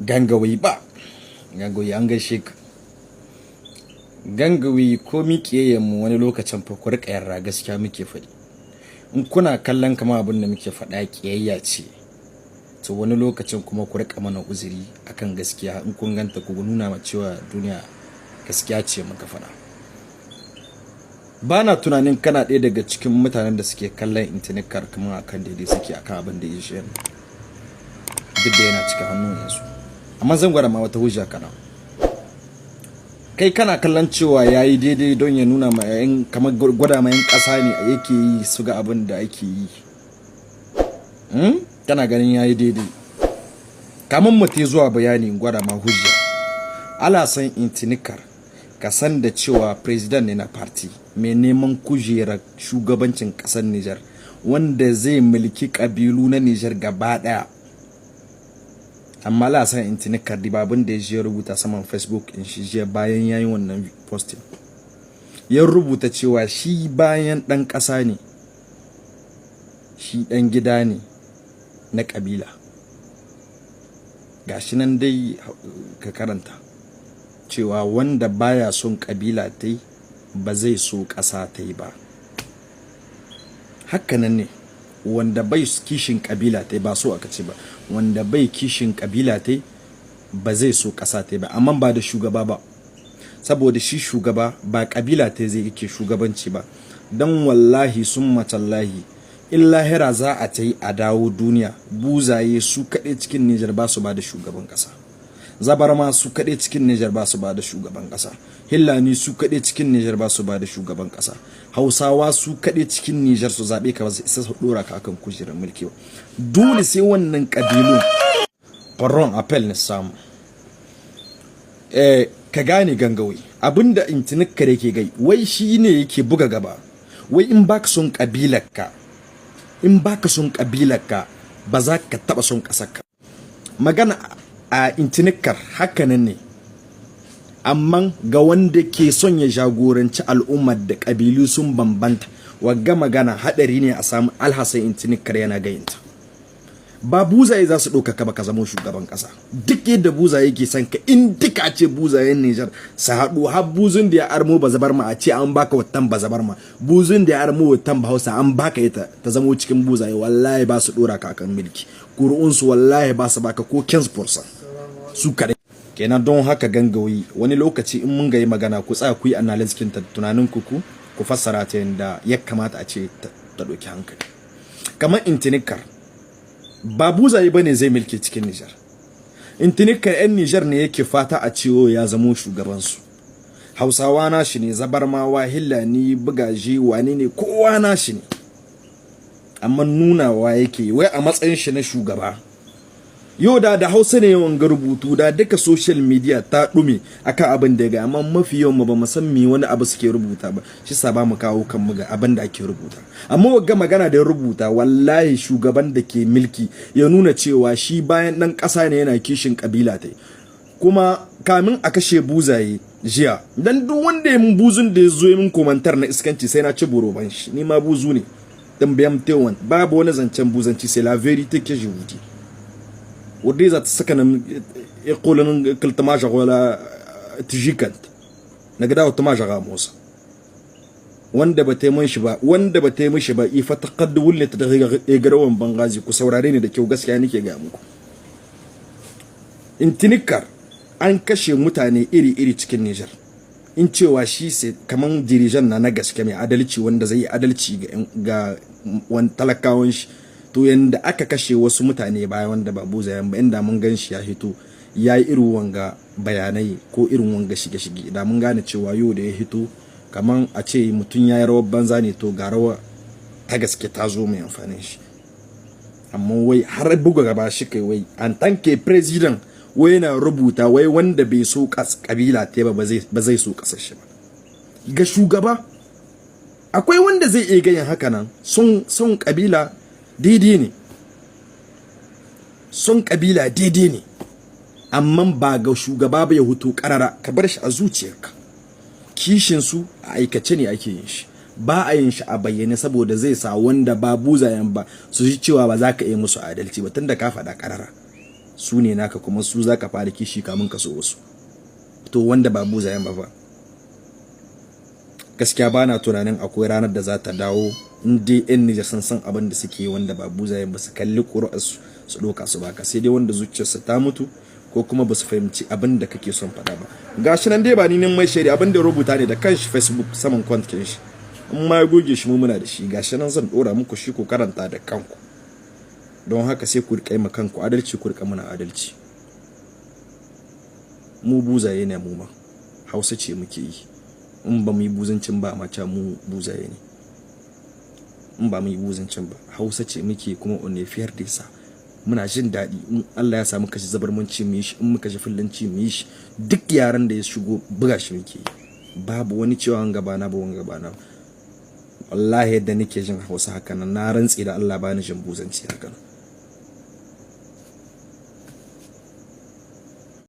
Gangawai ba Gangawai, an gaishe ka Gangawai. Komi mu wani lokacin fa ku rika yarda gaskiya muke faɗi. In kuna kallon kama abin da muke faɗa kiyayya ce, to wani lokacin kuma ku rika mana uzuri akan gaskiya. In kun ganta, ku nuna ma cewa duniya gaskiya ce muka faɗa. Ba na tunanin kana ɗaya daga cikin mutanen da suke kallon Intinikar kamar akan daidai suke akan abin da ya shi, duk da yana cika hannu yanzu. Amma zan gwada ma wata hujja kana kai kana kallon cewa ya yi daidai don ya nuna ma yan, kamar gwada ma yan ƙasa ne yake yi su ga abin da ake yi. Kana ganin ya yi daidai. Kamun mu zuwa bayani, gwada ma hujja. Alasan Intinikar, ka san da cewa président ne na parti mai neman kujerar shugabancin ƙasar Nijar, wanda zai mulki ƙabilu na Nijar gaba ɗaya. Amma Alasan Intinikar, abin da ya rubuta saman Facebook in shi jiya bayan yayi wannan posting, ya rubuta cewa shi bayan ɗan ƙasa ne, shi ɗan gida ne na ƙabila. Gashi nan dai ka karanta, cewa wanda baya son ƙabila ta yi ba zai so ƙasa ta yi ba. Hakanan ne, wanda bai kishin ƙabila ta yi ba, so aka ce ba, wanda bai kishin ƙabila ta yi ba zai so ƙasa ta yi ba. Amma ba da shugaba ba, saboda shi shugaba ba ƙabila ta zai yake shugabanci ba. Don wallahi summa tallahi, in lahira za a ta yi a dawo duniya, Buzaye su kaɗai cikin Nijar ba su ba da shugaban ƙasa, Zabarma su kaɗai cikin Nijar ba su ba da shugaban ƙasa, Hillani su kaɗai cikin Nijar ba su ba da shugaban ƙasa, Hausawa su kaɗai cikin Nijar su zaɓe ka ba su isa su ɗora ka akan kujerar mulki ba. Dole sai wannan ƙabilu. Ƙwaron appel na samu. Ka gane Gangawai, abinda Intinikar yake gai, wai shi ne yake buga gaba, wai in baka son ƙabilarka, in baka son ƙabilarka, ba za ka taɓa son ƙasarka. Magana a Intinikar hakanan ne, amma ga wanda ke son ya jagoranci al'ummar da ƙabilu sun bambanta, wagga magana haɗari ne a samu Alhassan Intinikar yana gayinta. Ba Buzaye za su ɗauka ka ba ka zama shugaban ƙasa. Duk yadda Buzaye ke son ka, in duka a ce Buzayen Nijar su haɗu, har Buzun da ya armo ba zabar ma, a ce an baka wattan ba zabar ma, Buzun da ya armo wattan ba Hausa, an baka ita ta zamo cikin Buzaye, wallahi ba su ɗora ka akan mulki. Ƙuri'unsu wallahi ba su baka ko 15% su kaɗai kenan. Don haka Gangawi, wani lokaci in mun gayi magana, ku tsaya ku yi analysis ta tunanin ku, ku fassara ta yadda ya kamata a ce ta ɗauki hankali. Kamar Intinikar, ba Buzaye ba ne zai mulki cikin Nijar. Intinikar 'yan Nijar ne yake fata a ciwo ya zamo shugabansu. Hausawa na shi ne, Zabarmawa, Hillani, Bugaji, wane ne, kowa na shi ne. Amma nunawa yake wai a matsayin shi na shugaba. Yau da Hausa ne yawan ga rubutu, da duka social media ta ɗume akan abin da ya ga. Amma mafi yawan mu ba mu san me wani abu suke rubuta ba, shi sa ba mu kawo kan mu ga abin da ake rubuta. Amma wagga magana da ya rubuta, wallahi shugaban da ke milki ya nuna cewa shi bayan dan ƙasa ne, yana kishin kabila ta. Kuma kamin a kashe Buzaye jiya, dan duk wanda ya mun buzun da ya zo min commentaire na iskanci, sai na ci buroban shi. Ni ma buzu ne dan biyan tewan, babu wani zancen buzanci, c'est la vérité que je vous dis. وديزا تسكن يقولون كل تماجغ ولا تجيك انت نقداو تماجغ موسى. Wanda ba ta shi ba, wanda ba ta mishi ba, ifa taqaddul ne ta garawan Bangazi. Ku saurare ni da kyau, gaskiya nake ga muku. Intinikar an kashe mutane iri-iri cikin Niger, in cewa shi sai kaman dirigeant na gaske mai adalci, wanda zai yi adalci ga talakawan shi, to yanda aka kashe wasu mutane baya wanda ba Buzayen ba, inda mun gan shi ya hito ya yi irin wanga bayanai ko irin wanga shige-shige, da mun gane cewa yau da ya hito, kaman a ce mutum ya yi rawar banza ne, to ga rawa ta gaske ta zo mai amfanin shi. Amma wai har buga gaba shi kai, wai en tant que président, wai yana rubuta wai wanda bai so kabila ta ba, ba zai so kasar shi ba. Ga shugaba akwai wanda zai iya ganin haka nan. Son kabila daidai ne, son kabila daidai ne, amma ba ga shugaba ba ya hutu karara. Ka bar shi a zuciyarka. Kishin su a aikace ne ake yin shi, Ba a yin shi a bayyane saboda zai sa wanda ba buzayen ba su ji cewa ba za ka iya musu adalci ba, tunda ka faɗa ƙarara su ne naka, kuma su za ka fara kishi kamun ka so wasu. To, wanda ba buzayen ba fa? Gaskiya ba na tunanin akwai ranar da za ta dawo in dai 'yan Nijar sun san abin da suke, wanda ba buzayen ba su kalli ƙuri'arsu su ɗauka su baka, sai dai wanda zuciyarsa ta mutu ko kuma ba su fahimci abin da kake son faɗa ba. Gashi nan dai, ba ni nan mai shari, abin da rubuta ne da kanshi Facebook saman kwantin shi. In ma ya goge shi, mu muna da shi. Gashi nan zan ɗora muku shi ku karanta da kanku. Don haka sai ku riƙa yi ma kanku adalci, ku riƙa mana adalci. Mu buzaye ne, mu ma Hausa ce muke yi. In ba mu yi buzancin ba, a ca mu buzaye ne. In ba mu yi buzancin ba, Hausa ce muke, kuma on est fier de ça. Muna jin daɗi in Allah ya samu kashi Zabarmanci mu yi shi, in muka shi Fullanci mu yi shi, duk yaran da ya shigo buga shi muke yi. Babu wani cewa wanga gabana ba, wanga gabana. Wallahi yadda nake jin Hausa haka nan, na rantsi da Allah bani jin buzanci haka nan.